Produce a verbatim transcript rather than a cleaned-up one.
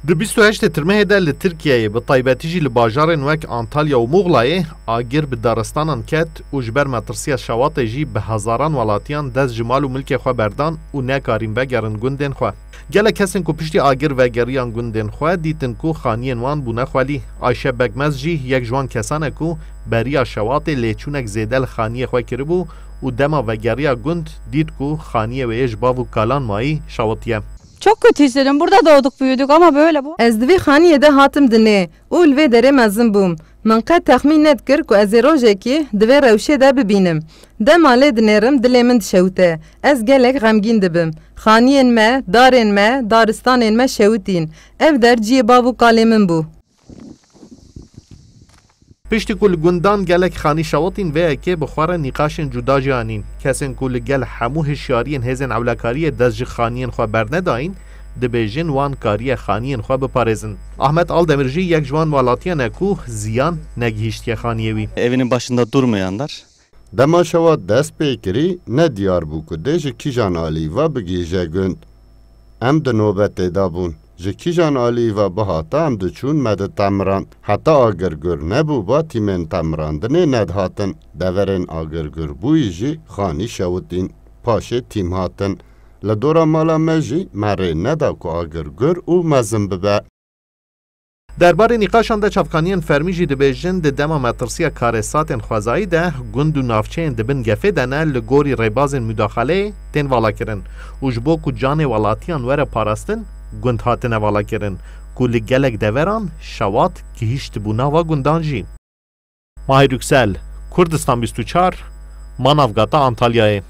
Di bîst û heştê Tirmehê de li Tirkiyeyê, bi taybetî jî li bajarên wek Antalya û Muxlayê, agir bi daristanan ket û ji ber metirsiya şewatê jî bi hezaran welatiyan dest ji mal û milkê xwe berdan û nekarîn vegerin gundên xwe. Gelek kesên ku piştî agir vegeriyan gundên xwe, dîtin ku xaniyên wan bûne xwelî. Ayşe Begmez jî yek ji wan kesan e ku beriya şewatê lêçûnek zêde li xaniyê xwe kiribû û dema vegeriya gund, dît ku xaniyê wê yê ji bav û kalan mayî şewitiye. Çok kötü hissediyorum. Burada doğduk, büyüdük ama böyle bu. Ez di vê xaniyê de hatim dinê û li vê derê mezin bûm. Min qet texmîn nedikir ku ez ê rojekê di vê rewşê de bibînim. Dema lê dinêrim, dilê min dişewite. Ez gelek xemgîn dibim. Xaniyên me, darên me, daristanên me şewitîn. Ev der cihê bav û kalê min bû. Piştî ku li gundan gelek xanî şewitîn, vê yekê bi xwe re nîqaşên cuda jî anîn. Kesên ku li gel hemû hişyariyên hêzên ewlekariyê dest ji xaniyên xwe bernedayîn, dibêjin wan kariye xaniyên xwe biparêzin. Ahmet Aldemir jî yek ji wan welatiyan e ku ziyan negihîştiye xaniyê wî. Evinin başında durmayanlar. Dema şewat dest pê kirî, ne diyar bû ku dê ji kîjan alî ve bigihîje gund. Em di nobetê de bûn. Ji kîjan alî ve bihata, em diçûn me ditemirand. Heta agir gur nebûba, tîmên temirandinê nedihatin. Deverên agir gur bûyî jî xanî şewitîn. Paşê tîm hatin. Li dora mala me jî me rê neda ku agir gur û mezin bibe. Derbarê nîqaşan de çavkaniyên fermî jî dibêjin, di dema metirsiya karesatên xwezayî de gund û navçeyên di bin gefê de ne, li gorî rêbazên mudaxaleyê tên valakirin û ji bo ku canê welatiyan were parastin, gund hatine valakirin ku li gelek deveran şewat gihîştibû nava gundan jî. Mahir Yüksel, Kurdistan bîst û çar, Manavgata Antalyayê.